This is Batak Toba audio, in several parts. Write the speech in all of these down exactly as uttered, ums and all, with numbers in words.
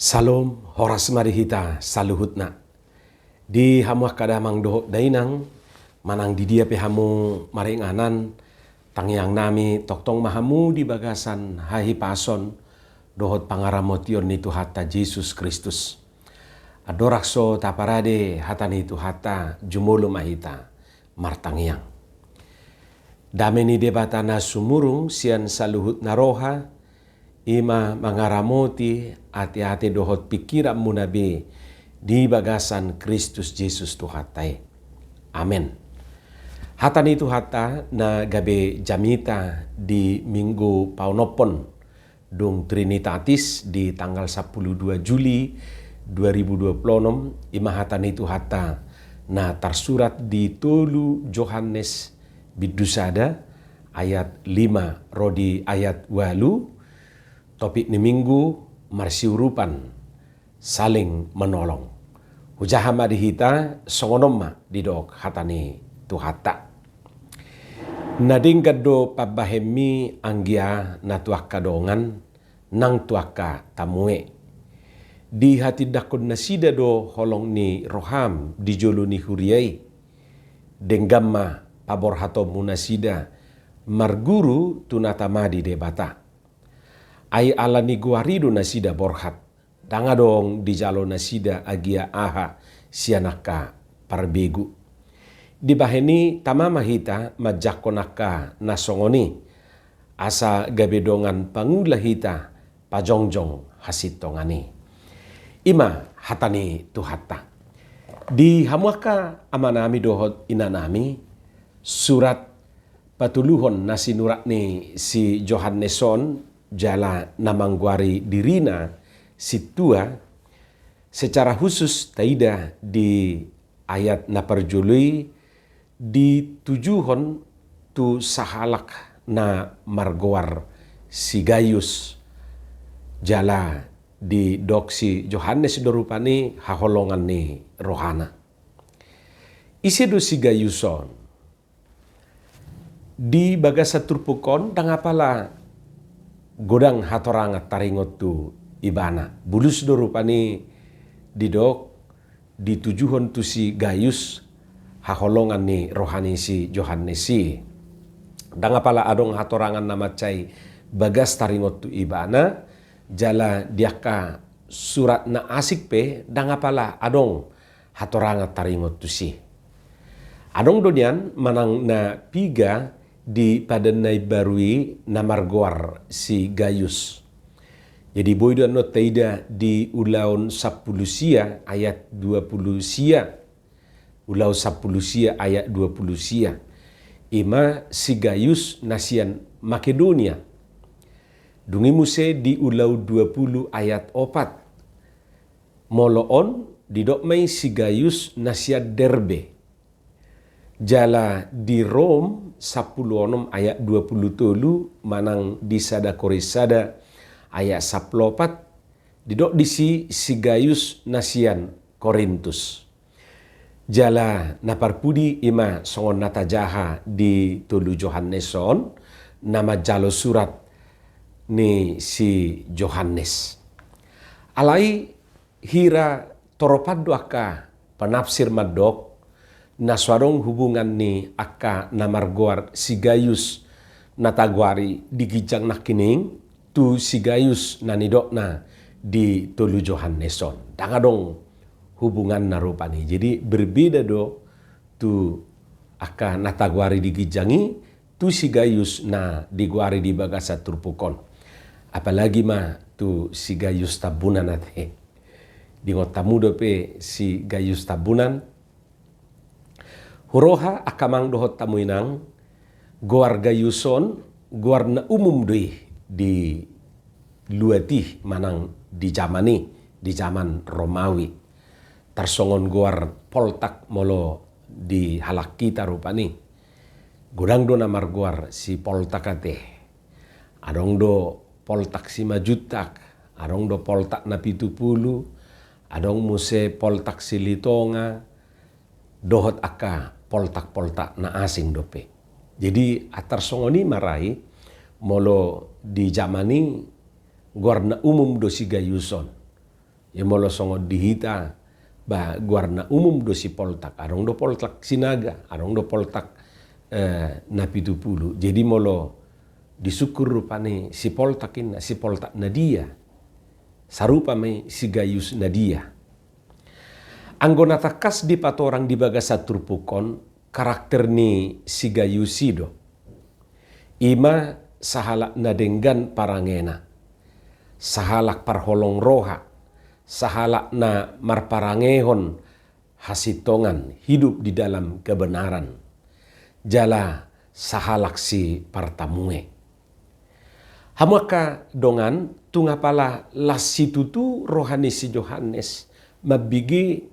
Salom, horas ma di hita saluhutna. Di hamu angka damang dohot dainang, manang di dia pe hamu maringanan, tangiang nami tongtong ma hamu di bagasan hahipason dohot pangaramotion ni Tuhanta Jesus Kristus. Andorang so taparade hata ni Tuhanta, jumolo ma hita martangiang. Dame ni Debata na sumurung sian saluhutna roha, i ma mangaramoti ateate dohot pingkiranmuna be di bagasan Kristus Jesus Tuhanta i. Amen. Hata ni Tuhanta na gabe jamita di Minggu paonomhon dung Trinitatis di tanggal sampulu dua Juli dua ribu dua puluh enam, i ma hata ni Tuhanta na tarsurat di tolu Johannes bindu sada ayat lima ro di ayat ualu. Topik ni Minggu: Marsiurupan, saling menolong. Hujaha ma di hita, songon on ma didok hata ni Tuhanta. Na denggan do pambahenmi anggia na tu angka dongan nang tu angka tamue. Dihatindangkon nasida do holong ni roham di jolo ni huria i. Denggan ma paborhatonmu nasida marguru tu na tama di Debata. Ai ala ni goar i do nasida borhat. Ndang adong dijalo nasida agia aha sian angka parbegu. Dibahen i tama ma hita manjangkon angka na songon i, asa gabe dongan pangula hita pajongjong hasintongan i. I ma hata ni Tuhanta. Di hamu angka amanami dohot inanami, surat patoluhon na sinurat ni si Johannes on, jala na manggoari dirina sintua, secara khusus taida di ayat na parjolo i, ditujuhon tu sahalak na margoar si Gayus, jala didok si Johannes do rupani haholongan ni rohana. Ise do si Gayus on? Di bagasan turpuk on ndang apala godang hatorangan taringot tu ibana. Bulus do rupani didok ditujuhon tu si Gayus haholongan ni roha ni si Johannes i. Ndang apala adong hatorangan na mansai bagas taringot tu ibana, jala di angka surat na asing pe ndang apala adong hatorangan taringot tusi. Adong do nian manang na piga di Padan na Imbaru i na margoar si Gayus. Jadi boi do annon taida di Ulaon sampulu sia ayat dua pulu sia. Ulaon sampulu sia ayat dua pulu sia. I ma si Gayus na sian Makedonia. Dung i muse di Ulaon dua pulu ayat opat. Molo on didok ma i si Gayus na sian Derbe. Jala di Rom sampulu onom ayat dua pulu tolu manang di sada Korint sada ayat sampulu opat, didok disi si Gayus na sian Korintus. Jala na parpudi i ma songon na tajaha di tolu Johannes on, na manjalo surat ni si Johannes. Alai hira toropan do angka panafsir mandok, na so adong hubungan ni angka na margoar si Gayus na tagoari di ginjang nangkining tu si Gayus na nidokna di tolu Johannes on. Ndang adong hubunganna rupani. Jadi berbeda do tu angka na tagoari di ginjang i, tu si Gayus na digoari di bagasan turpuk on. Apalagi ma tu si Gayus Tambunan ate. Diingot hamu dope si Gayus Tambunan? Huroha angka amang dohot hamu inang, goar Gayus on goar na umum do i di luat i manang di jaman i, di jaman Romawi. Tarsongon goar poltak molo di halak hita rupani. Godang do na margoar si poltak ate. Adong do poltak si Majuntak, adong do poltak na pitu pulu, adong muse poltak si Litonga, dohot angka poltak-poltak na asing dope. Jadi antar songon i ma ra i, molo di jaman i goar na umum do si Gayus on. Ia molo songon di hita, ba goarna umum do Sipoltak. Adong do Poltak Sinaga, adong do Poltak, eh, Napitupulu. Jadi molo disungkun rupani Sipoltak inna, Sipoltak na dia? Sarupa ma i si Gayus na dia? Anggo na tangkas dipatorang di bagasan turpuk on, karakter ni si Gayus i do. I ma sahalak na denggan parangena, sahalak parholong roha, sahalak na marparangehon hasintongan, hidup di dalam kebenaran, jala sahalak sipartamue. Hamu angka dongan, tung apala las situtu roha ni si Johannes mambege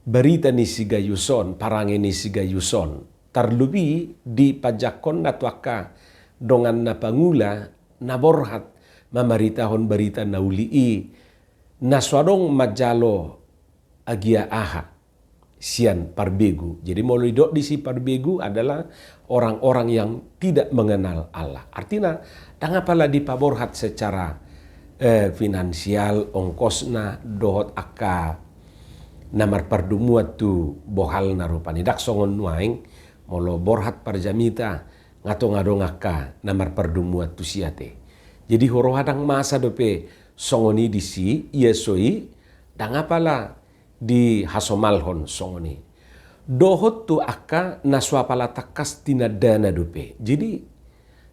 barita ni si Gayus on, parange ni si Gayus on. Tarlobi di panjangkonna tu angka dongan na pangula na borhat mamaritahon barita na uli i, na so adong manjalo agia aha sian parbegu. Jadi molo didok disi parbegu adalah orang-orang yang tidak mengenal Allah. Artina, ndang apala dipaborhat secara, eh, finansial, ongkosna, dohot angka na marpardomuan tu bohalna rupani. Ndang songon nuaeng, molo borhat parjamita, nga tong adong angka na marpardomuan tusi ate. Jadi huroha ndang masa dope songon i disi, ia so i, ndang apala dihasomalhon songon i. Dohot tu angka na so apala tangkas tinandana dope. Jadi,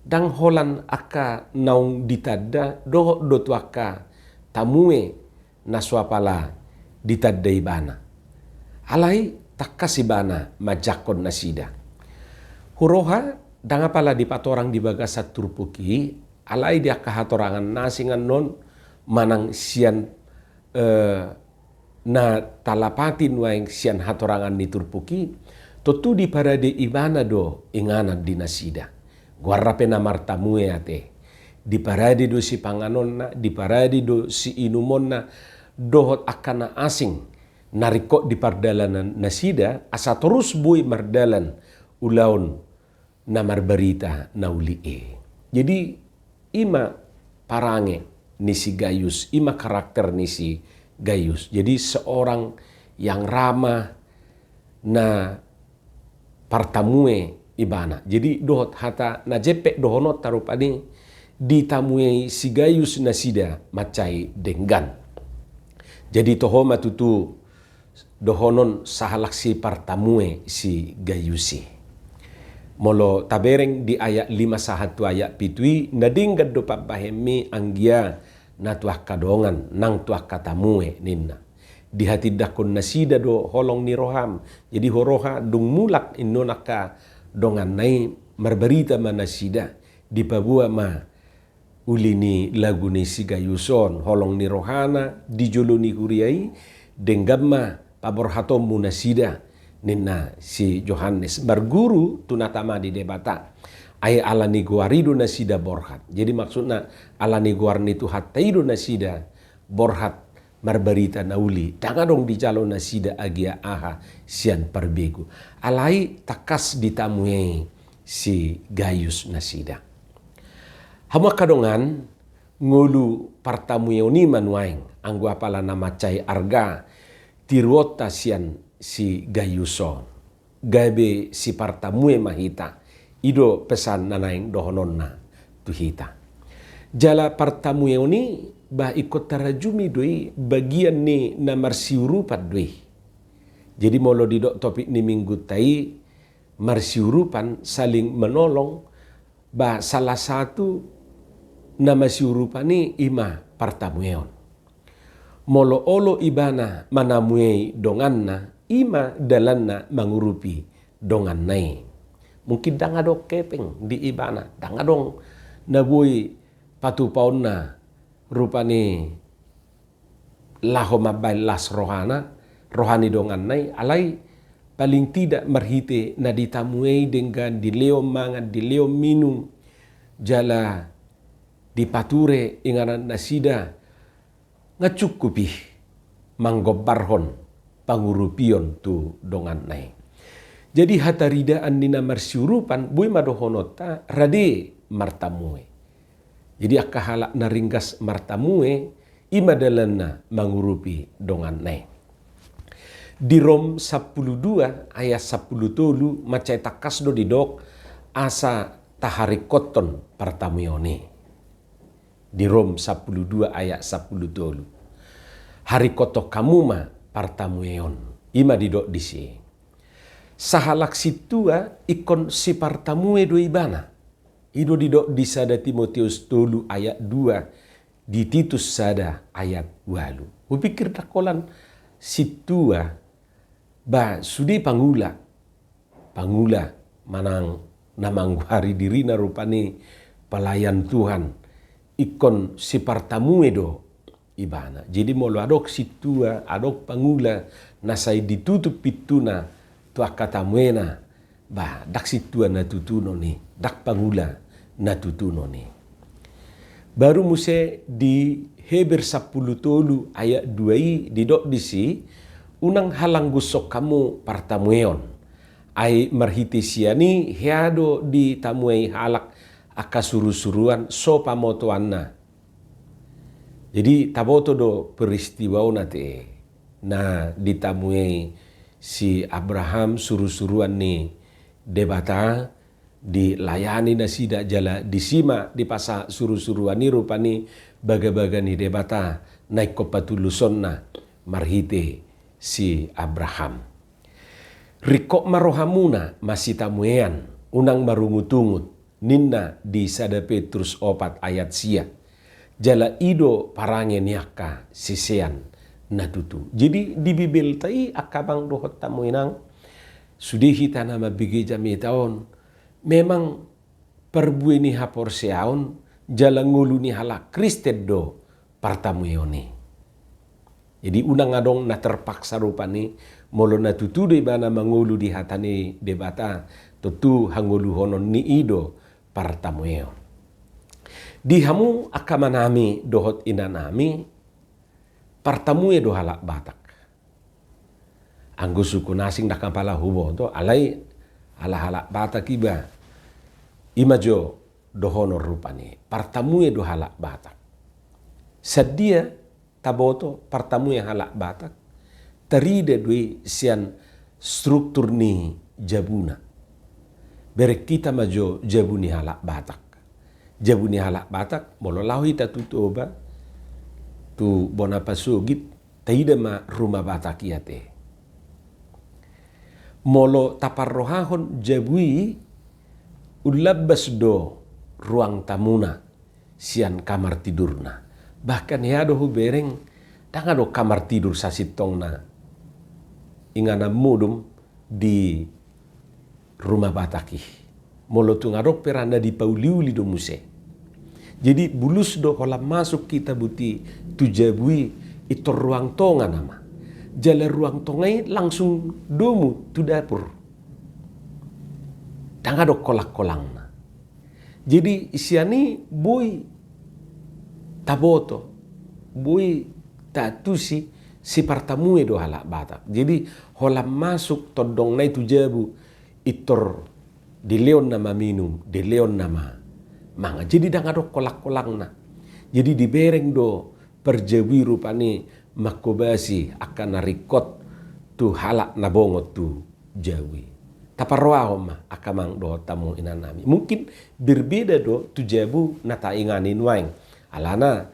ndang holan angka naung ditanda, dohot do tu angka tamue na so apala ditanda ibana. Alai tangkas ibana manjangkon nasida. Huroha, ndang apala dipatorang di bagasan turpuk i, alai di angka hatorangan na asing annon manang sian, eh, na talapati nuaeng sian hatorangan ni turpuk i, tontu diparade ibana do inganan di nasida. Goarna pe na martamue ate. Diparade do sipanganonna, diparade do siinumonna, dohot angka na asing na ringkot di pardalanan nasida, asa torus boi mardalan ulaon na marbarita na uli i. Jadi, i ma parange ni si Gayus, i ma karakter ni si Gayus. Jadi, seorang yang ramah, na partamue ibana. Jadi, dohot hata na jempek dohononta rupani, ditamuei si Gayus nasida mansai denggan. Jadi, toho ma tutu dohonon sahalak sipartamue si Gayus i. Molo tabereng di ayat lima sahat tu ayat pitu i, na denggan do pambahenmi anggia na tu angka dongan, nang tu angka tamue ninna. Dihatindangkon nasida do holong ni roham. Jadi huroha dung mulak innon angka donganna i, marbarita ma nasida, dipaboa ma uli ni lagu ni si Gayus on, holong ni rohana di jolo ni huria i, denggan ma paborhatonmu nasida, ninna si Johannes, marguru tu na tama di Debata. Ai ala ni goar i do nasida borhat. Jadi maksudna, ala ni goar ni Tuhanta i do nasida borhat marbarita na uli, ndang adong dijalo nasida agia aha sian parbegu. Alai tangkas ditamuei si Gayus nasida. Hamu angka dongan, ngolu partamueon i ma nuaeng, anggo apala na mansai arga tiruonta sian si Gayus on. Gabe sipartamue ma hita. I do pesan na naeng dohononna tu hita. Jala partamueon i, bah, ingkon tarajumi do i bagian ni na marsiurupan do i. Jadi molo didok topik ni minggunta i, marsiurupan, saling menolong, bah, salah satu na marsiurupan i, i ma partamueon. Molo olo ibana manamuei donganna, i ma dalanna mangurupi donganna i. Mungkin ndang adong hepeng di ibana, ndang adong na boi patupaonna rupani laho mambaen las rohana, roha ni donganna i, alai paling tidak marhite na ditamuei denggan, dilehon mangan, dilehon minum, jala dipature inganan nasida, nga cukup i manggombarhon pangurupion tu donganna i. Jadi hataridaan ni na marsiurupan, boi ma dohononta rade martamue. Jadi angka halak na ringgas martamue, i ma dalanna mangurupi donganna i. Di Rom sampulu dua ayat sampulu tolu mansai tangkas do didok asa taharingkothon partamueon i. Di Rom sampulu dua ayat sampulu tolu. Haringkothon hamu ma partamueon. I ma didok disi. Sahalak sintua ingkon sipartamue do ibana. I do didok di sada Timoteus tolu ayat dua, di Titus sada ayat ualu. Hupikir ndang holan sintua, ba sude pangula. Pangula manang na manggoari dirina rupani pelayan Tuhan, ingkon sipartamue do ibana. Jadi molo adong sintua, adong pangula na sai ditutup pintuna tu angka tamuena, ba ndang sintua na tutunon i, ndang pangula na tutunon i. Baru muse di Heber sampulu tolu ayat dua i didok disi, unang halanggushon hamu partamueon. Ai marhite sian i hea do ditamuei halak angka surusuruan so pamotoanna. Jadi taboto do peristiwa on ate, na ditamuei si Abraham surusuruan ni Debata, dilayani nasida jala disi ma dipasahat surusuruan i rupani bagabaga ni Debata na ingkon patulusonna marhite si Abraham. Ringkot ma rohamuna masitamuean, unang marungutungut, ninna di sada Petrus opat ayat sia. Jala i do parange ni angka sisean na tutu. Jadi di Bibelta i angka amang dohot hamu inang, sude hita na mambege jamita on, memang parbue ni haporseaon jala ngolu ni halak Kristen do partamueon i. Jadi unang adong na terpaksa rupani, molo na tutu do ibana mangolu di hata ni Debata, tontu hangoluhonon ni i do partamueon. Di hamu angka amanami dohot inanami, partamue do halak Batak. Anggo suku na asing ndang apala huboto, alai ala halak Batak iba, i ma jo dohonon rupani, partamue do halak Batak. Sadia taboto partamue halak Batak? Tarida do i sian struktur ni jabuna. Bereng hita ma jo jabu ni halak Batak. Jabu ni halak Batak, molo laho hita tu Toba, tu bona pasogit, taida ma Ruma Batak i ate. Molo taparrohahon jabu i, unlambas do ruang tamuna sian kamar tidurna. Bahkan hea do hubereng, ndang adong kamar tidur sasintongna inganan modom di Ruma Batak i. Molo tung adong pe ra na dipauliuli do muse. Jadi bulus do holan masuk hita boti tu jabu i, pintor ruang tonga nama. Jala ruang tonga i langsung domu tu dapur. Ndang adong kolangkolangna. Jadi sian i boi taboto, boi taantusi, sipartamue do halak Batak. Jadi holan masuk tondongna i tu jabu, pintor dilehon nama minum, dilehon nama mangan. Jadi ndang adong kolangkolangna. Jadi dibereng do parjabu i rupani manghobasi angka na ringkot tu halak na bongot tu jabu i. Taparrohahon ma angka amang dohot hamu inanami. Mungkin berbeda do tu jabu na taingani nuaeng. Alana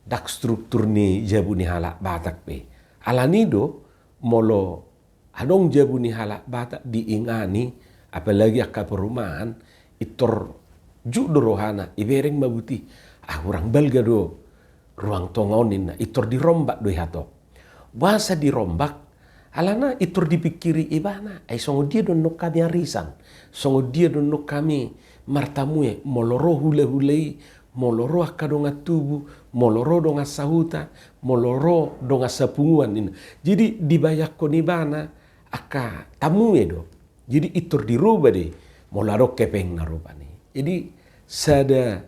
ndang struktur ni jabu ni halak Batak pe. Alani do molo adong jabu ni halak Batak diingani, apalagi angka perumahan, pintor juk do rohana, ibereng ma boti, ah, hurang balga do ruang tonga on ninna, pintor dirombak do i hatop. Boasa dirombak? Alana pintor dipingkiri ibana, ai songon dia do annon hami arisan, songon dia do annon hami martamue, molo ro hulahula i, molo ro angka dongan tubu, molo ro dongan sahuta, molo ro dongan sapunguan ninna. Jadi dibayangkon ibana angka tamue do. Jadi pintor diroba do i molo adong hepengna rupani. Jadi sada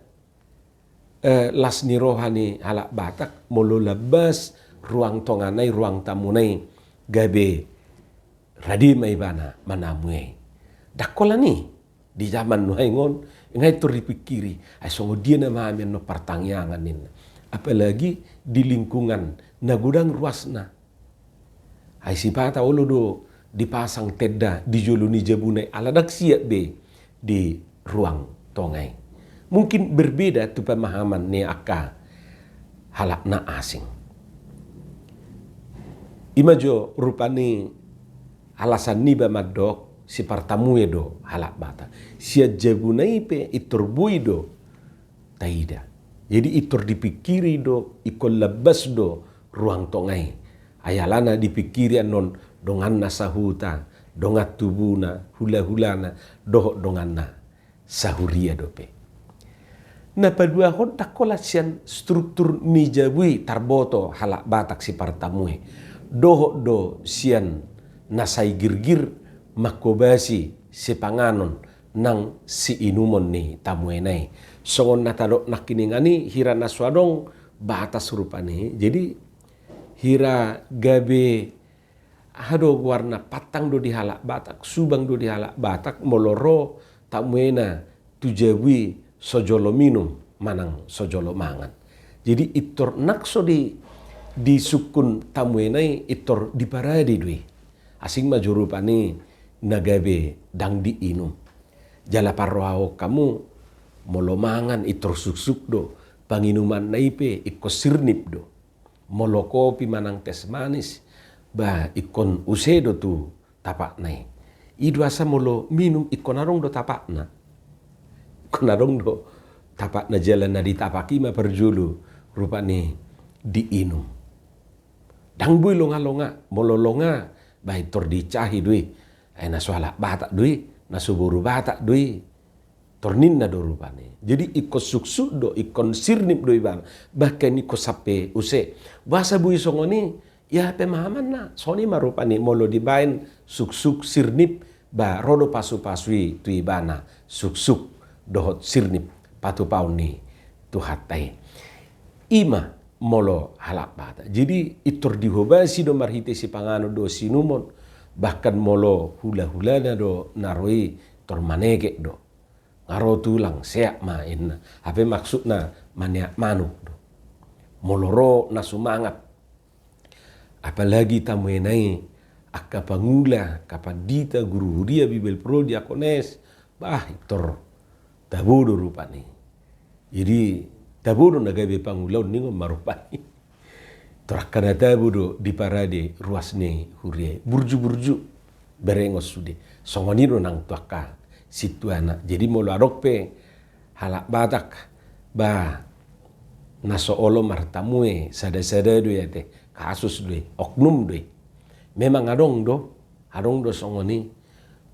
eh, las ni roha ni halak Batak, molo lambas ruang tongana i, ruang tamuna i, gabe rade ma ibana manamue. Ndang holan i, di jaman nuaeng on, nga pintor dipingkiri, ai songon dia nama hami annon partangiangan ninna. apalagi di lingkungan na godang ruasna. Ai sipata olo do dipasang tenda di jolo ni jabuna i ala ndang siap be di ruang tonga i. Mungkin berbeda tu pemahaman ni angka halak na asing. Ima jo rupani alasan niba mandok sipartamue do halak Batak. Sian jabuna i pe intor boi do taida. Jadi intor dipingkiri do, ingkon lambas do ruang tonga i. Ai alana dipingkiri annon donganna sahuta, dongan tubuna, hulahulana, dohot donganna sahuria dope. Na paduahon, ndang holan sian struktur ni jabu i tarboto halak Batak sipartamue. Dohot do sian na sai girgir manghobasi sipanganon nang siinumon ni tamuena i. Songon na tadok nangkiningan i, hira na so adong batas rupani. Jadi hira gabe aha do goarna, pantang do di halak Batak, subang do di halak Batak molo ro tamuena tu jabu i so jolo minum manang so jolo mangan. Jadi intor nang so di, disungkun tamuena i, intor diparade do i. Asing ma jo rupani na gabe ndang diinum. Jala parrohahon hamu, molo mangan intor suksuk do, panginumanna i pe ingkon sirnip do. Molo kopi manang teh manis, ba ingkon use do tu tapakna i. I do asa molo minum ingkon adong do tapakna. Ingkon adong do tapakna, jala na di tapak i ma parjolo rupani diinum. Ndang boi longalonga, molo longa, ba intor diincahi do i. Ai na so halak Batak do i, na so boru Batak do i. Tor ninna do rupani. Jadi ingkon suksuk do, ingkon sirnip do ibana. Bahkan ingkon sampe use. Boasa boi songon i, ia pemahamanna. Songon i ma rupani molo dibaen suksuk, sirnip, ba ro do pasupasu i tu ibana suksuk dohot sirnip patupaon ni Tuhanta i. Ima molo halak Batak. Jadi intor dihobasi do marhite sipanganon dohot siinumon. Bahkan molo hulahulana do na ro i, tor manegek do. Nga ro tulang, seat ma inna. Hape maksudna maneat manuk do. Molo ro na sumangat. Apalagi tamuena i angka pangula, angka pandita, guru huria, Bibel, prodi, diakones. Bah, intor tabo do rupani. Jadi tabo do na gabe pangulaon ningon ma rupani. Tor angka na tabo do diparade ruas ni huria i. Burju-burju. Berengon sude. Songon i do nang tu angka sintua na. Jadi molo adong pe halak Batak, ba na so olo martamue, sada-sada do i ate, kasus do i, oknum do i. Memang adong do, adong do songon i.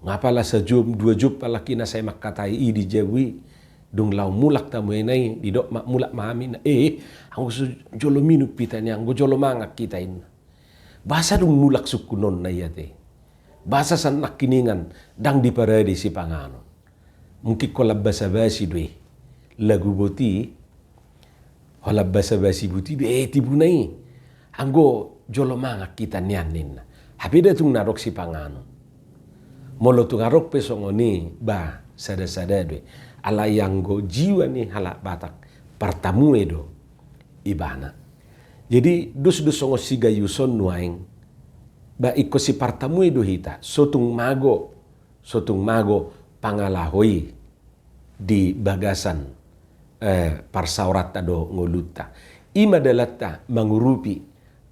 Nga pala sajom dua jom apalagi na sai mangkatai i di jabu i. Dung laho mulak tamuena i, didok ma, mulak ma hami, na, eh, anggo so jolo minum hita ni, anggo jolo mangan hita, inna. Boasa dung mulak sungkunonna i ate? Boasa sian nangkiningan ndang diparade sipanganon? Mungkin holan basa-basi do i. Lagu boti, holan basa-basi boti do, eh, tibuna i. Anggo jolo mangan hita nian, ninna. Hape nda tung na adong sipanganon. Molo tung adong pe songon i, bah, sada-sada do i. Alai anggo jiwa ni halak Batak, partamue do ibana. Jadi dos do songon si Gayus on nuaeng, bah, ingkon sipartamue do hita, so tung mago, so tung mago pangalaho i di bagasan, eh, parsaoranta dohot ngolunta. I ma dalanta mangurupi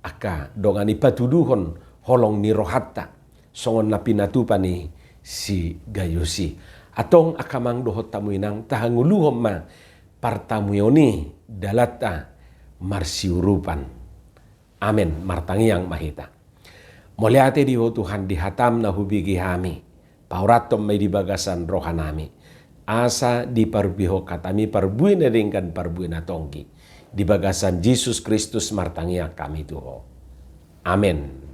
angka dongan i, patuduhon holong ni rohanta, songon na pinatupa ni si Gayus i. Antong angka amang dohot hamu inang, tahangoluhon ma partamueon i dalanta marsiurupan. Amen. Martangiang ma hita. Mauliate di Ho Tuhan di hatam na hubege hami. Paurathon ma i di bagasan rohanami, asa diparbuehon hatami parbue na denggan, parbue na tonggi. Di bagasan Jesus Kristus martangiang hami tu Ho. Amen.